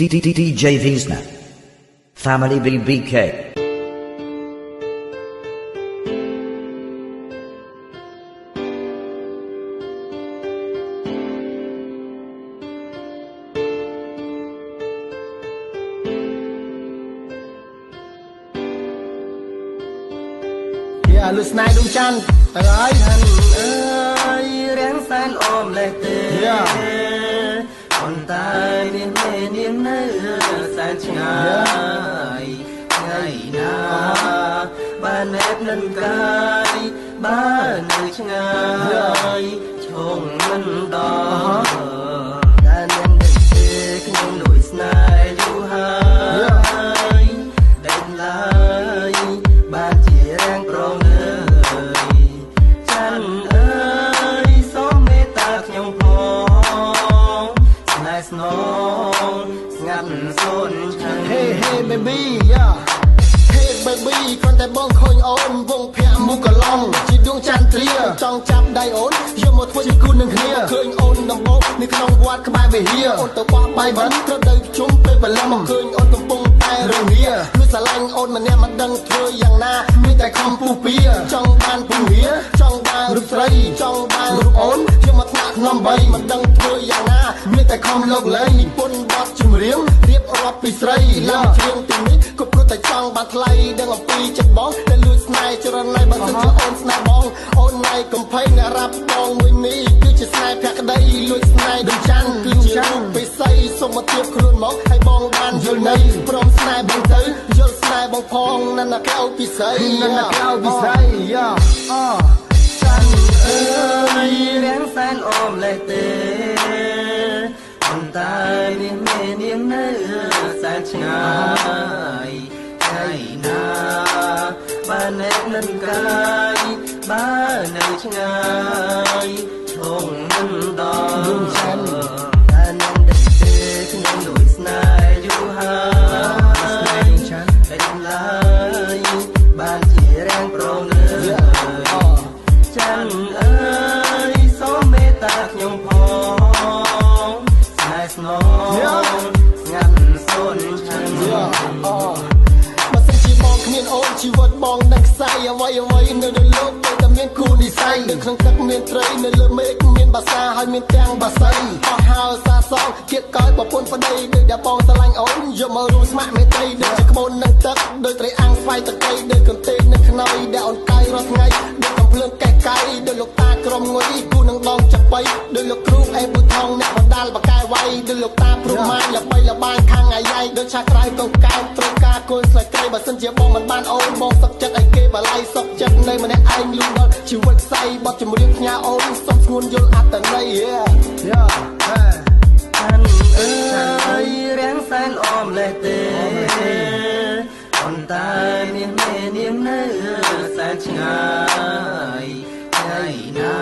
DJ Veasna. Family BBK. យ៉ាលុស្នេហ៍ដួងច័ន្ទទៅហើយ អើយរាំងសែនអមលេះទេ ប៉ុន្តែនាងមេនាងនៅសែនឆ្ងាយ ថ្ងៃណាបានណែបនិនកាយ បើនៅឆ្ងាយឈងមិនដល់ តែនាងដឹងទេ ខ្ញុំលួចស្នេហ៍យូរហើយ ដេញឡើយបានជារាំងប្រងអើយ ច័ន្ទអើយ សូមមេត្តាខ្ញុំផង ស្នេហ៍ស្នងស្ងាត់សូនឆឹង Hey hey baby, yeah, hey baby គ្រាន់តែបងឃើញអូនវងភ័ក្រមុខកឡងជាដួងចន្ទ្រា ចង់ចាប់ដៃអូនយកមកធ្វើជាគូនឹងគ្នា។ ឃើញអូនដំបូងនៅក្នុងវត្តក្បែរវិហារ អូនទៅបោះបាយបិណ្ឌត្រូវទៅជុំពេលព្រលឹម ឃើញអូនកំពុងតែរងា លួចស្រឡាញ់អូនម្នាក់ មិនដឹងធ្វើយ៉ាងណា មានតែខំពុះពៀ ចង់បានពុះរា ចង់បានរូបស្រី ចង់បានរូបអូនយកមកថ្នាក់ក្នុងបី មិនដឹងធ្វើយ៉ាងណា មានតែខំលោកលែងនិពន្ធបទចម្រៀងរៀបរាប់ពីស្រីឡើងច្រៀងទីនេះ ក៏ព្រោះតែចង់បានថ្លៃដឹងអំពីចិត្តបងដែលលួចស្នេហ៍ច្រើនណាស់។ បើសិនជាអូនស្នេហ៍បង អូនណៃកំភៃអ្នករាប់បងមួយនេះគឺជាស្នេហ៍ភក្តី លួចស្នេហ៍ដូចច័ន្ទគឺជារូបពិសី សូមមកទៀបខ្លួនមកឲ្យបងបានយល់ន័យ ព្រមស្នេហ៍បងទៅយល់ស្នេហ៍បងផង ណាស់ណាកៅពិសី ណាស់ណាកៅពិសី យ៉ាអច័ន្ទអើយ រាំងសែនអមលេះទេ ប៉ុន្តែនាងមេនាងនៅសែនឆ្ងាយ ថ្ងៃណាបានណែបនិនកាយ បើនៅឆ្ងាយឈងមិនដល់ ដួងច័ន្ទ តែនាងដឹងទេ ខ្ញុំលួចស្នេហ៍យូរហើយ ដេញឡើយបានជារាំងប្រងអើយ ច័ន្ទអើយ សូមមេត្តាខ្ញុំផង ស្នេហ៍ស្នងស្ងាត់សូនឆឹង បើសិនជាបងគ្មានអូន ជីវិតបងនឹងខ្សែ អ្វីអ្វីនៅលើលោកទៅតែមានគូនិស័យ នៅក្នុងទឹកមានត្រី នៅលើមេឃមានបាសា ហើយមានទាំងបាសីអស់ហើយសាសងគៀកកោយប្រពន្ធប្តី ដូចដែលបងស្រឡាញ់អូនយកមករួមស្ម័គ្រមេត្រី ដូចជាក្បូននឹងទឹក ដូចត្រីអាំងស្វាយតកៃ ដូចកន្ទេលនឹងខ្នើយដែលអូនកាយរាល់ថ្ងៃ ដូចកំភ្លើងកេះកៃ ដូចលោកតាក្រុមងុយគូនឹងដងចាប៉ី ដូចលោកគ្រូអេប៊ូថងអ្នកបណ្ដាលបកែវៃ ដូចលោកតាព្រំម៉ាញល្បីល្បាញខាងអាយ៉ៃ ដូចឆាក្រៅកងកែត្រូវការគល់ស្លេកត្រី។ បើសិនជាបងមិនបានអូន បងសុកចិត្តឲ្យគេបល័យ សុកចិត្តនៅម្នាក់ឯងលូដល់ជីវិតខ្សែ បត់ចម្រៀងផ្ញើអូន សុំស្ងួនយល់អត្តន័យ Yeah yeah ច័ន្ទអើយ រាំងសែនអមលេះទេ ប៉ុន្តែនាងមេនាងនៅសែនឆ្ងាយ ថ្ងៃណា